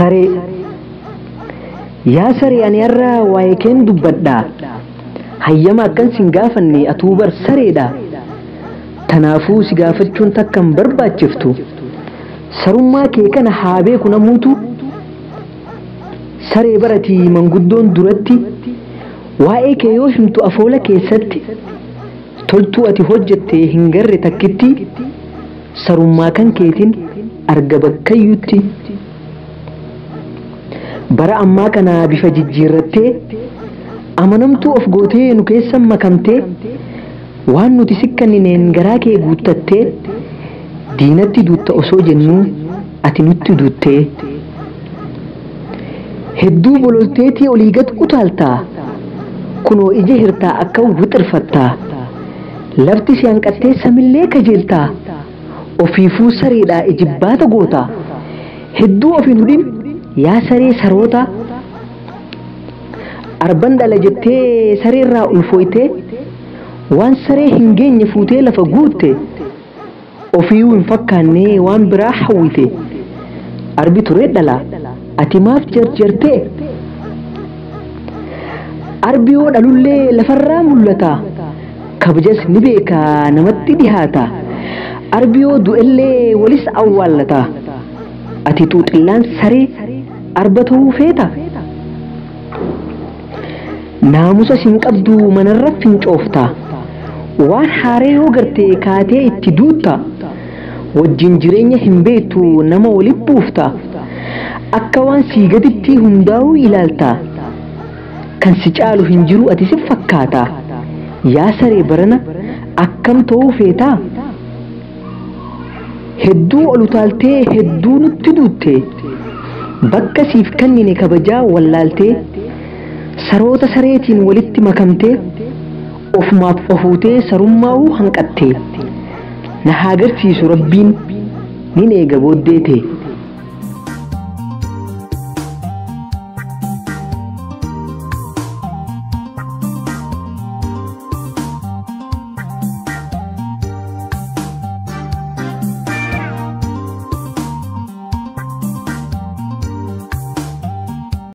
Saree yaa saree, ani har'a waa'ee keen dubbadhaa. Hayyama akkan sin gaafanne, atuu bar sareedha. Tanaafuu si gaafachuun takka hin barbaachiftu. Sarummaa kee kana haa beeku namuutu. Saree baratii manguddoon duratti waa'ee kee yoo himtu afoola keessatti, toltuu ati hojjette hin garre takkitti, sarummaa kan keetiin arga bakkayyutti. Bara ammaa kana bifa jijjiirrattee, amanamtuu of gootee nu keessan makamtee, waan nuti sikkannineen garaa kee guuttattee, diinatti duutta osoo jennuu ati nutti duuttee. Hedduu bololteetii olii gad utaaltaa, kunoo ija hirtaa akka wixirfattaa, lafti si hanqattee samillee kajeeltaa, ofiifuu sareedhaa ijibbaata gootaa, hedduu of hin hudhin yaa saree saroota. Arban dhala jettee sareerraa ulfooytee, waan saree hin geenye fuutee lafa guutte, ofiiyyuu hin fakkaannee waan biraa hawwite. Arbi turee dhala, ati maaf jarjartee? Arbi yoo dhalullee lafarraa mul'ata, kabajas ni beeka, namatti dhihaata. Arbi yoo du'ellee walis awwaallata, ati xuuxillaan saree arba ta'uu feeta. Naamusa sin qabdu, manarra fincoofta, waan haaree yoo garte kaatee itti duutta, wajjin jireenya hin beektu, nama walit buufta, akka waan sii gaditti hundaa'uu ilaalta, kan si caalu hin jiru ati si fakkaata. Yaa saree barana akkam ta'uu feetaa? Hedduu ol utaaltee hedduu nutti duutte, bakka siif kennine kabajaa wallaaltee, saroota sareetiin walitti makamtee, ofumaaf ofuutee sarummaa'uu hanqattee. Na haa agarsiisu rabbiin, nin eega booddee ta'e.